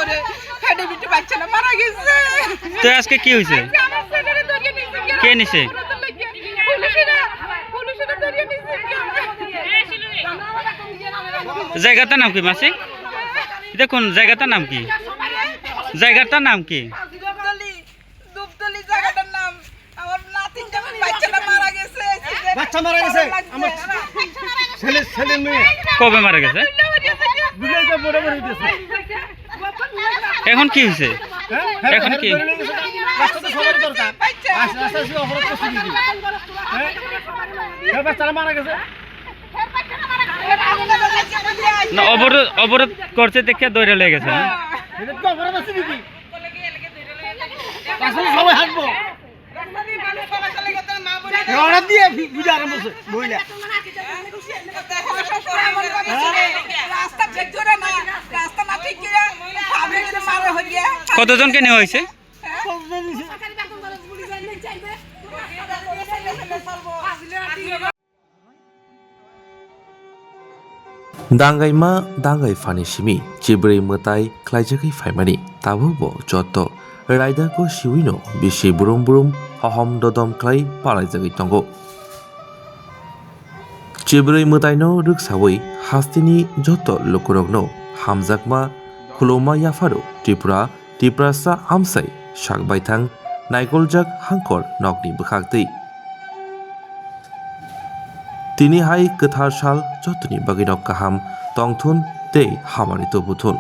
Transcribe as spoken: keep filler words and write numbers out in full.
ওরে, খাটে পিঠে বাচ্চাটা মারা গেছে। তো আজকে কি হয়েছে? আমার ছেলেরে ধরে নিছে। কে নিছে? পুলিশেরা, পুলিশেরা ধরে নিছে। জায়গাটার নাম কি, মাসি? এটা কোন জায়গাটার নাম কি? জায়গাটার নাম কি? ধূপতলি, ধূপতলি জায়গাটার নাম। আমার নাতিন যখন বাচ্চাটা মারা গেছে, বাচ্চা মারা গেছে? আমার ছেলে, ছেলে মেয়ে। কবে মারা গেছে? দুজনকে বড় বড় হইতেছে। এখন কি হয়েছে? হ্যাঁ? এখন কি? রাস্তাতে সবারই দরকার। আস-, আস্তে আস্তে অপরাধ করছে কি? হ্যাঁ? হ্যাঁ, বাচ্চারা মারা গেছে। না, অবরোধ, অবরোধ করছে দেখে দৌড়ে লেগে গেছে, হ্যাঁ? এটা তো অপরাধ আছে নাকি? আসলে সবাই হাঁটবো। রওনা দিয়ে বি-, বিদায় আরম্ভ করছে, মহিলা। রাস্তা ঠিক করে না, রাস্তা না ঠিক করে ভাবে যদি মারা হয়ে গিয়ে। কতজনকে নেওয়া হয়েছে? Dangaima dangai phani simi chibrwi mwtai khlaijagwi phaimani, tabukbo jotto raidako siwino bisi brum brum hohom dodom khlai palaijagwi tongo. Chibrwi mwtaino rwksawi hasteni jotto lukurokno hamjakma khuluma yapharo Tripura Tiprasa amsai sak baithang naikoljak hangkor nokni bwkhaktwi. Tini hai kwthar sal jotoni bagwino kaham tongthun tei hamari tubuthun.